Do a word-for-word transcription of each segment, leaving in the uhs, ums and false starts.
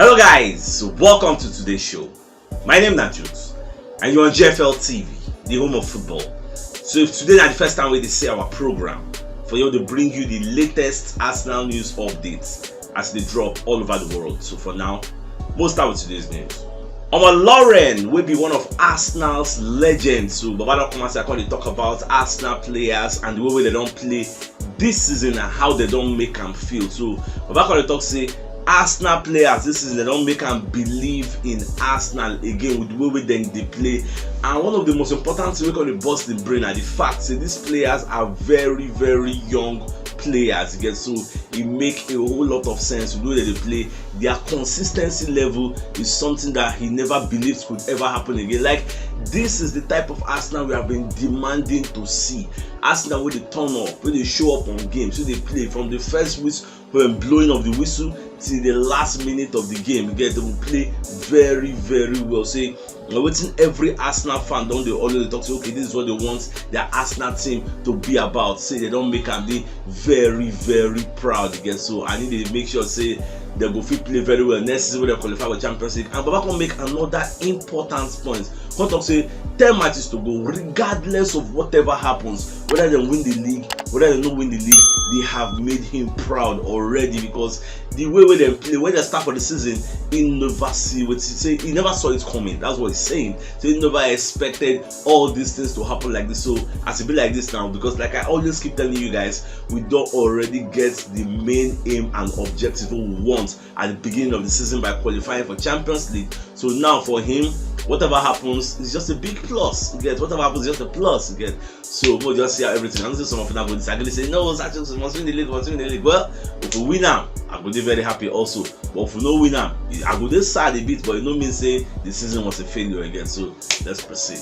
Hello guys, welcome to today's show. My name na Jude and you're on G F L T V, the home of football. So if today na the first time we dey see our program, for you to bring you the latest Arsenal news updates as they drop all over the world. So for now, we'll start with today's news. Omar Lauren will be one of Arsenal's legends. So Baba don come and say I come dey talk about Arsenal players and the way wey they don play this season and how they don make am feel. So Baba come dey talk say Arsenal players this season they don make am believe in Arsenal again with the way wey dem dey play. And one of the most important things wey come dey burst the brain na the fact say these players are very very young players. You get, so e make a whole lot of sense with the way dem dey play. Their consistency level is something that he never believed could ever happen again. Like, this is the type of Arsenal we have been demanding to see. Arsenal wey dey turn up, wey dey show up on games, wey dey play from the first whistle, um, blowing of the whistle till the last minute of the game. You get, they will play very very well. Say na wetin every Arsenal fan don dey always dey talk say, okay, this is what they want their Arsenal team to be about. Say they don make am dey very very proud. You get, so I need to make sure say they go fit play very well next season wey they qualify for Champions League. And Baba come make another important point. Come talk say ten matches to go, regardless of whatever happens, whether they win the league, whether they no win the league, they have made him proud already, because the way wey dem play, when they start for the season, he never see what he say, he never saw it coming. That's what he's saying. So he never expected all these things to happen like this. So as it be like this now, because like I always keep telling you guys, we don already get the main aim and objective we want at the beginning of the season by qualifying for Champions League. So now for him, whatever happens is just a big plus. You get, whatever happens is just a plus. You get, so we'll just see how everything. I know say some of them go disagree, say no, Sanchez must win the league, must win the league. Well, if we win am, I go dey very happy also. But if we no win am, I go dey sad a bit, but e no mean say the season was a failure again. So let's proceed.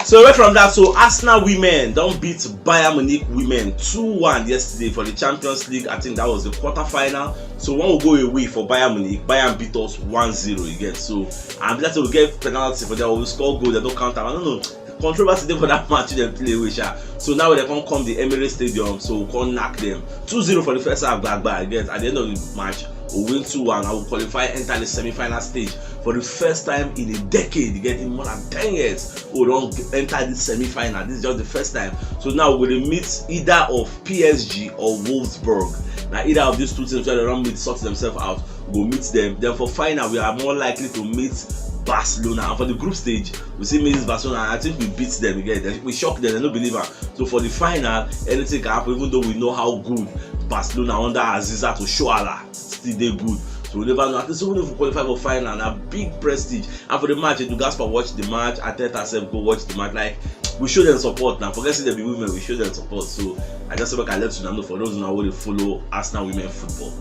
So away from that, so Arsenal women don beat Bayern Munich women two one yesterday for the Champions League. I think that was the quarter final. So one will go away for Bayern Munich. Bayern beat us one zero again. So and that's we get penalty for them. We score goal, they don't count am. I don't know. Controversy dey for that match wey dem play wey sha. So now they come come the Emirates Stadium, so we come knack them two zero for the first half, gbagba. Again, at the end of the match, we win two one and we qualify enter the semi-final stage for the first time in a decade. You get, in more than ten years, we don enter the semi-final. This is just the first time. So now we dey meet either of P S G or Wolfsburg. Now either of these two teams wey they don meet sort themselves out, go meet them. Then for final, we are more likely to meet Barcelona. And for the group stage, we see meet Barcelona, and I think we beat them again. Then we shock them, they no believe am. So for the final, anything can happen, even though we know how good Barcelona under Azizat Oshoala still dey good. So we never know. At least even if we qualify for final, na big prestige. And for the match, Edu Gaspar watch the match, Arteta sef go watch the match. Like, we show them support now. Forget say they be women, we show them support. So I just say make I let una know, for those una wey dey follow Arsenal women football.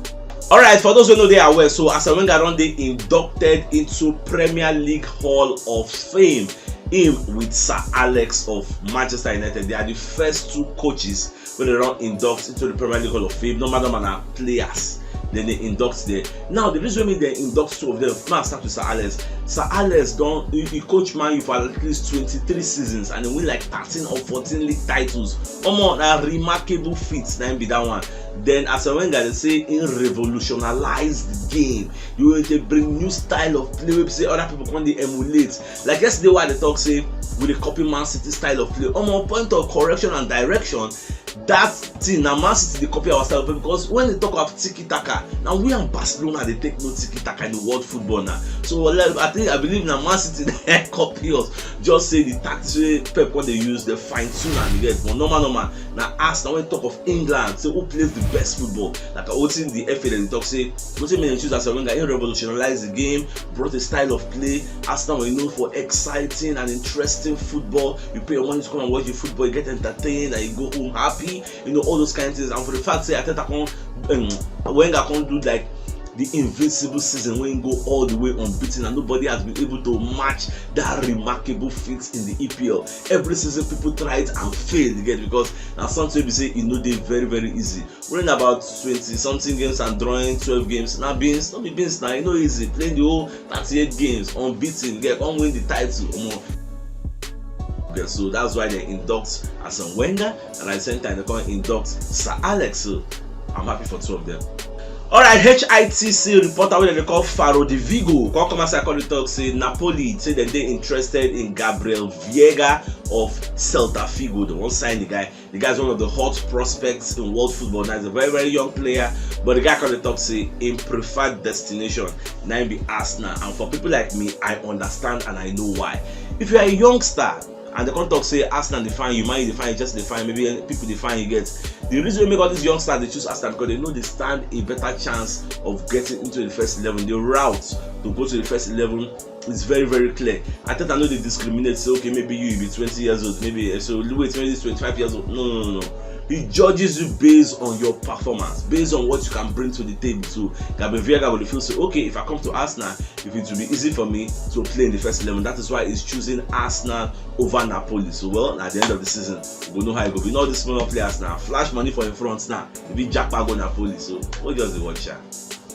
Alright, for those wey no dey aware, so Arsene Wenger don dey inducted into Premier League Hall of Fame. Him with Sir Alex of Manchester United, they are the first two coaches wey they don induct into the Premier League Hall of Fame. Normal normal na players, then they induct there. Now the reason wey dem induct two of them, now start with Sir Alex. Sir Alex don, he, he coach Man U for at least twenty-three seasons and he win like thirteen or fourteen league titles. Omo, na remarkable feat na him be that one. Then Arsene Wenger dey say he revolutionize the game. You will dey bring new style of play wey be say other people come dey emulate. Like yesterday wey I dey talk say we dey copy Man City style of play. Omo, point of correction and direction, that thing na Man City dey copy our style of play, because when they talk about tiki taka, na we and Barcelona dey take no tiki taka in the world football now. So, well, I think, I believe na Man City dey copy us. Just say the tactics wey Pep come dey use, dey fine tune am, you get. But normal normal, na Arsenal, when talk of England, say who plays the best football. Like wetin the F A dem talk say, wetin make dem choose Arsene Wenger, he revolutionize the game, brought a style of play. Arsenal were known for exciting and interesting football. You pay your money to come and watch the football, you get entertained, and you go home happy. You know, all those kind of things. And for the fact say Arteta come, um, Wenger come do like the invincible season wey he go all the way unbeaten, and nobody has been able to match that remarkable feat in the E P L. Every season people try it and fail, you get, because na something wey be say e no dey very very easy. Winning about twenty something games and drawing twelve games, na beans, no be beans na, e no easy. Playing the whole thirty-eight games unbeaten, you get, come win the title, omo. Okay, so that's why they induct Arsene Wenger, and at the same time they come induct Sir Alex. So I'm happy for two of them. Alright, H I T C reporter wey dem dey call Faro de Vigo come come outside come dey talk say Napoli say dem dey interested in Gabriel Veiga of Celta Vigo. Dem wan sign the guy. The guy is one of the hot prospects in world football. Now he's a very, very young player, but the guy come dey talk say im preferred destination na im be Arsenal. And for people like me, I understand and I know why. If you are a youngster and dem come talk say Arsenal dey find you, Man U dey find you, Chelsea dey find you, maybe people dey find you, get the reason wey make all these youngsters dey choose Arsenal because dem know dem stand a better chance of getting into the first eleven. The route to go to the first eleven is very, very clear. Arteta no dey discriminate say, okay, maybe you, you be twenty years old, maybe, eh, so wait, maybe this twenty-five years old. No, no, no, no. He judges you based on your performance, based on what you can bring to the table. So Gabriel Veiga go dey feel say, okay, if I come to Arsenal, if it will be easy for me to play in the first eleven. That is why he's choosing Arsenal over Napoli. So, well, at the end of the season, we go know how e go be. All these small players now, flash money for im front now. If he japa go Napoli, so we just dey watch am.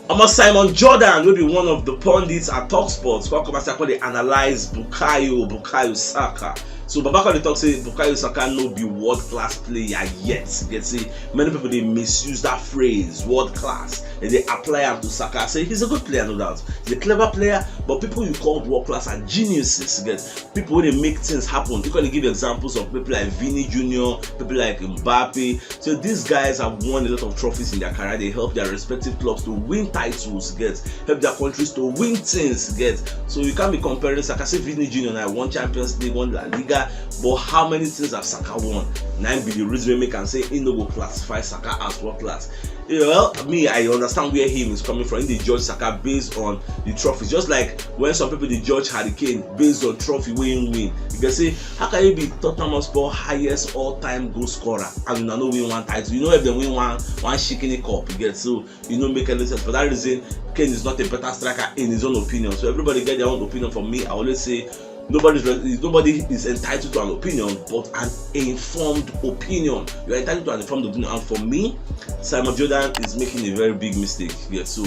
Omo, Simon Jordan, wey be one of the pundits at Talk Sports, come come outside come dey analyze Bukayo, Bukayo Saka. So Baba come dey talk say Bukayo Saka no be world class player yet. You get say many people dey misuse that phrase, world class, and they apply am to Saka. Say he's a good player, no doubt. He's a clever player, but people you call world class are geniuses. You get people wey dey make things happen. You can give examples of people like Vini Junior, people like Mbappe. So these guys have won a lot of trophies in their career. They help their respective clubs to win titles, get help their countries to win things, get. So you can't be comparing Saka. Say Vini Junior now won Champions League, won La Liga, but how many things have Saka won? Na im be the reason wey make am say he no go classify Saka as world class. Well, me, I understand where him is coming from. He dey judge Saka based on the trophies. Just like when some people dey judge Harry Kane based on trophy wey him win. You can say, how can you be Tottenham Hotspur highest all-time goal scorer and una no win one title? You know if dem win one, one shikini cup, you get, so e no make any sense. For that reason, Kane is not a better striker in his own opinion. So everybody get their own opinion. For me, I always say nobody is, nobody is entitled to an opinion, but an informed opinion. You are entitled to an informed opinion. And for me, Simon Jordan is making a very big mistake here. So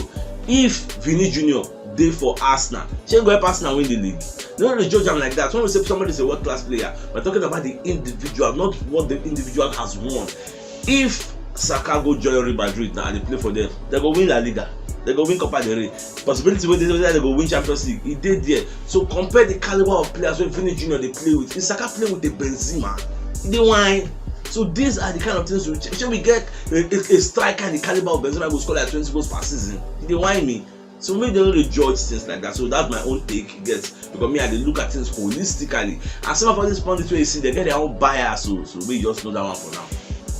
if Vini Junior dey for Arsenal, shey go help Arsenal win the league? No, no, judge am like that. When we say somebody is a world class player, we're talking about the individual, not what the individual has won. If Saka go join Real Madrid now and dey play for them, dem go win La Liga, dem go win Copa del Rey. Possibility wey dey whether dem go win Champions League, e dey there. So compare the caliber of players wey Vini Junior dey play with. If Saka play with a Benzema, e dey whine. So these are the kind of things we check. Shey we get a, a, a striker in the caliber of Benzema go score like twenty goals per season? E dey whine me. So maybe dem no dey judge things like that. So that's my own take, you get, because me, I dey look at things holistically. And some of all these pundits wey you see, dem get their own bias. So, so we just know that one for now.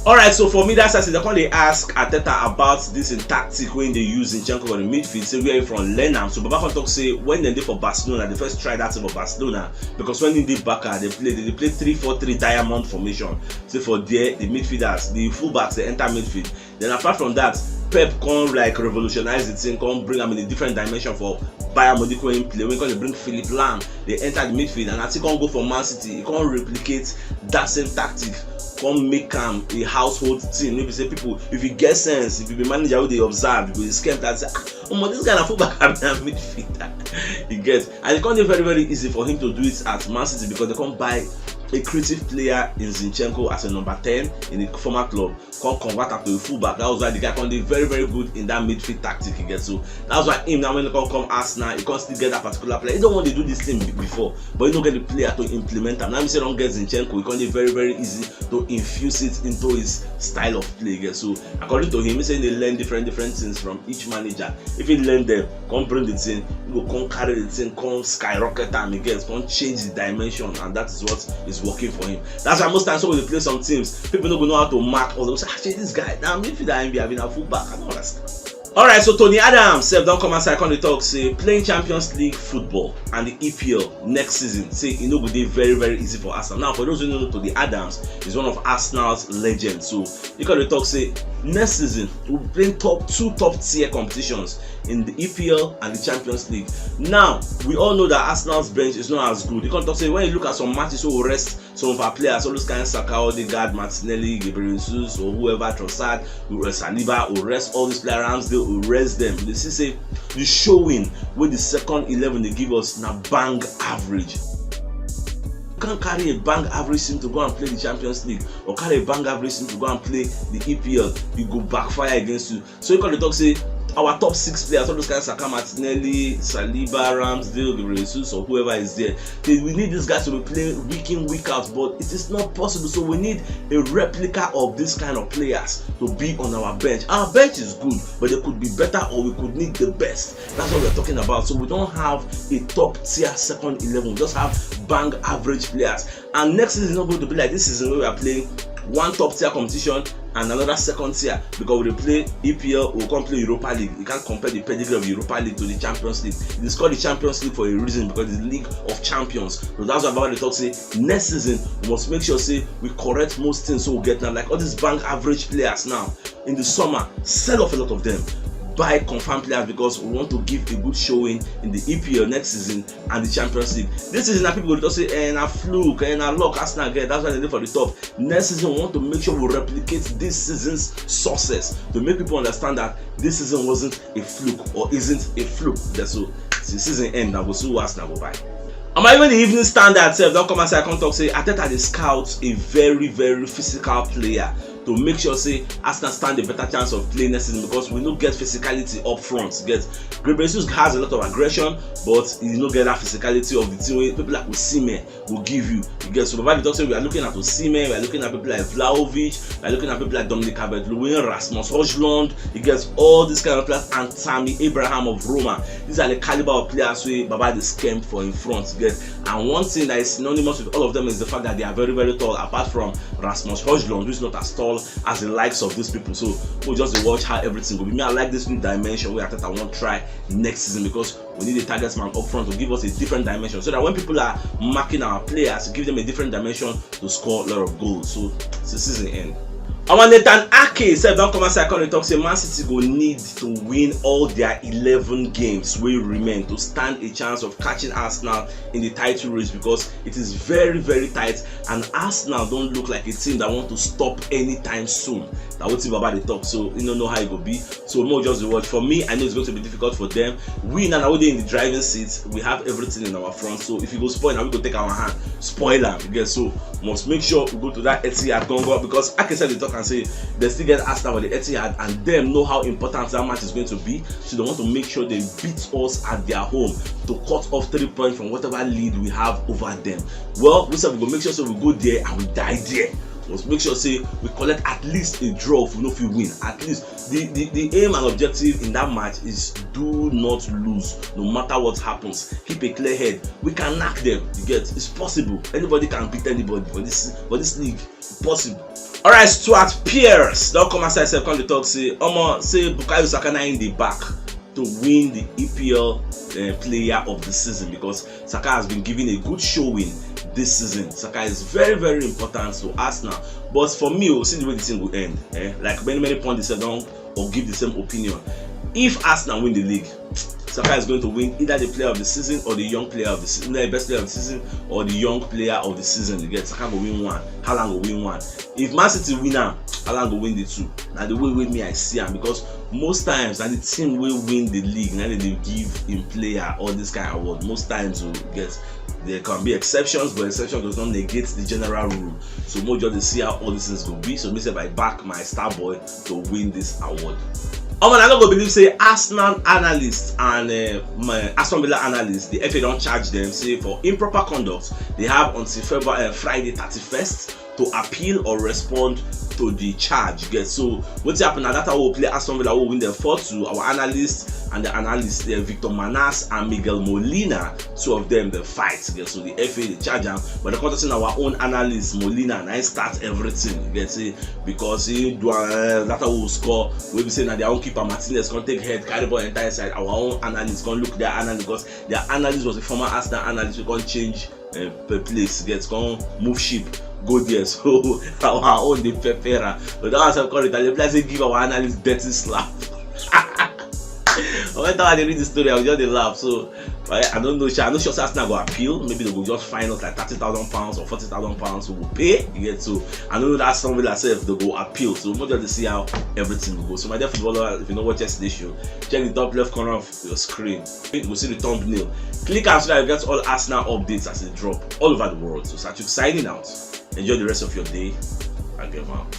Alright, so for me, that's as dem come dey ask Arteta about this in tactic wey dey use Zinchenko for the midfield. Say where he from learn am. So Baba come talk say when dem dey for Barcelona, dem first try that thing for Barcelona, because when he dey Barca, dem play, dem dey play three four three diamond formation. Say for there, the midfielders, the fullbacks, dem enter midfield. Then apart from that, Pep come like revolutionize the thing, come bring am in a different dimension for Bayern Munich wey he play, wey come dey bring Philipp Lahm, dem enter the midfield, and as he come go for Man City, he come replicate that same tactic, come make am a household thing. No be say people, if you get sense, if you be manager wey dey observe, you go dey scare that say, ah, omo, this guy na fullback and na midfielder. You get, and e come dey very, very easy for him to do it at Man City because dem come buy a creative player in Zinchenko as a number ten in the former club, come convert am to a fullback. That was why the guy come dey very, very good in that midfield tactic, you get. So that's why him now, when he come come Arsenal, he come still get that particular player. He don wan dey do this thing be-, before, but he no get the player to implement am. Now he say don get Zinchenko, e come dey very, very easy to infuse it into his style of play, you get. So according to him, he say he dey learn different, different things from each manager. If he learn them, come bring the thing, he go come carry the thing, come skyrocket am again, come change the dimension, and that is what is working for him. That's why most times when we dey play some teams, people no go know how to mark us. They go say, ah, shey this guy, na midfielder him be, abi na fullback? I don't understand. Alright, so Tony Adams sef don come outside come dey talk say playing Champions League football and the E P L next season, say e no go dey very, very easy for Arsenal. Now, for those who no know, Tony Adams is one of Arsenal's legends. So he come dey talk say next season we be playing top two top tier competitions in the E P L and the Champions League. Now, we all know that Arsenal's bench is not as good. You come talk say when you look at some matches, so we rest some of our players, all those kind Saka, Odegaard, Martinelli, Gabriel Jesus, or whoever, Trossard, we rest Saliba, we rest all these players, Ramsdale, we rest them. You see say the showing wey the second eleven dey give us na bang average. You can't carry a bang average team to go and play the Champions League or carry a bang average team to go and play the E P L. E go backfire against you. So you come dey talk say our top six players, all those guys, Saka, Martinelli, Saliba, Ramsdale, Gabriel Jesus, or whoever is there. They, we need these guys to be playing week in, week out, but it is not possible. So we need a replica of this kind of players to be on our bench. Our bench is good, but they could be better, or we could need the best. That's what we're talking about. So we don't have a top tier second eleven. We just have bang average players. And next season is not going to be like this season where we are playing one top tier competition and another second tier, because we dey play E P L, we come play Europa League. You can't compare the pedigree of Europa League to the Champions League. It is called the Champions League for a reason, because it's the League of Champions. So that's why Baba dey talk say next season we must make sure say we correct most things, so we get now, like, all these bang average players now in the summer, sell off a lot of them, buy confirmed players, because we want to give a good showing in the E P L next season and the Champions League. This season, na people go just say, "Eh, na fluke, eh, na luck Arsenal get, that's why they dey for the top." Next season, we want to make sure we replicate this season's success to make people understand that this season wasn't a fluke or isn't a fluke. That's so the season end, now we'll see who Arsenal go buy. And even the Evening Standard sef don come outside, come talk say Arteta dey scout a very, very physical player to make sure say Arsenal stand a better chance of playing next season, because we no get physicality up front. Get, Gabriel Jesus has a lot of aggression, but he no get that physicality of the team wey people like Osimhen go give you. You get, so Baba dey talk say we are looking at Osimhen, we are looking at people like Vlahovic, we are looking at people like Dominic Calvert-Lewin, Rasmus Hojlund. You get, all these kind of players, and Tammy Abraham of Roma. These are the caliber of players wey Baba dey scheme for in front. You get, and one thing that is synonymous with all of them is the fact that they are very, very tall. Apart from Rasmus Hojlund, who is not as tall as the likes of these people. So we just dey watch how everything go be. Me, I like this new dimension wey Arteta wan try next season, because we need a target man up front to give us a different dimension, so that when people are marking our players, give them a different dimension to score a lot of goals. So it's the season end. Our Nathan Ake sef don come outside, come dey talk say Man City go need to win all their eleven games wey remain to stand a chance of catching Arsenal in the title race, because it is very, very tight, and Arsenal don look like a team that want to stop anytime soon. Na wetin Baba dey talk, so you no know how e go be. So make we just dey watch. For me, I know it's going to be difficult for them. We now, now we dey in the driving seat. We have everything in our front. So if you go spoil, now we go take our hand spoil am. You get, so must make sure we go to that Etihad gangan, because Ake sef dey talk and say they still get Arsenal for the Etihad, and them know how important that match is going to be. So they want to make sure they beat us at their home to cut off three points from whatever lead we have over them. Well, we sef, we go make sure so we go there and we die there. We must make sure say we collect at least a draw if we no fit win. At least the, the, the aim and objective in that match is do not lose, no matter what happens. Keep a clear head. We can knock them. You get, it's possible. Anybody can beat anybody for this, for this league. Possible. Alright, Stuart Pearce don come outside sef, come dey talk say, omo, say Bukayo Saka na im dey back to win the E P L uh, player of the season, because Saka has been giving a good showing this season. Saka is very, very important to Arsenal. But for me, we'll see the way the thing will end. Eh? Like many, many pundits don or give the same opinion. If Arsenal win the league, Saka is going to win either the player of the season or the young player of the season, the best player of the season or the young player of the season. You get, Saka go win one, Haaland go win one. If Man City win am, Haaland go win the two. Now the way with me, I see him, because most times, and the team will win the league, now they give him player all this kind of award. Most times, we get, there can be exceptions, but exception does not negate the general rule. So more just to see how all these things go be. So me say I back my star boy to win this award. Omo, I no go believe say Arsenal analysts and uh, my Aston Villa analysts, the F A don charge them say for improper conduct, they have until February uh, Friday thirty-first to appeal or respond to the charge. Get, so wetin happen na that time we play Aston Villa, we win them four two. Our analyst and the analyst uh, Victor Manas and Miguel Molina, two of them dey fight. Get, so the F A dey charge am, but the contest in our own analyst Molina na him start everything. You get, say because he do uh, that time we score, we be say na their own keeper Martinez come take head, carry ball enter inside. Our own analyst come look their analyst, because their analyst was a former Arsenal analyst. We come change uh, place, get, come move ship, go there. So our own dey pepper am. But that one sef come retaliate, like say give our analyst dirty slap. When I dey read the story, I was just dey laugh. So I, I don't know. I no sure say Arsenal go appeal. Maybe they go just fine us like thirty thousand pounds or forty thousand pounds. We go pay. You get, so I don't know that Aston Villa sef they go appeal. So we just dey see how everything go. So my dear footballer, if you no watch yesterday show, check the top left corner of your screen. You go see the thumbnail. Click am so that you get all Arsenal updates as they drop all over the world. So Sachuk signing out. Enjoy the rest of your day. I get out.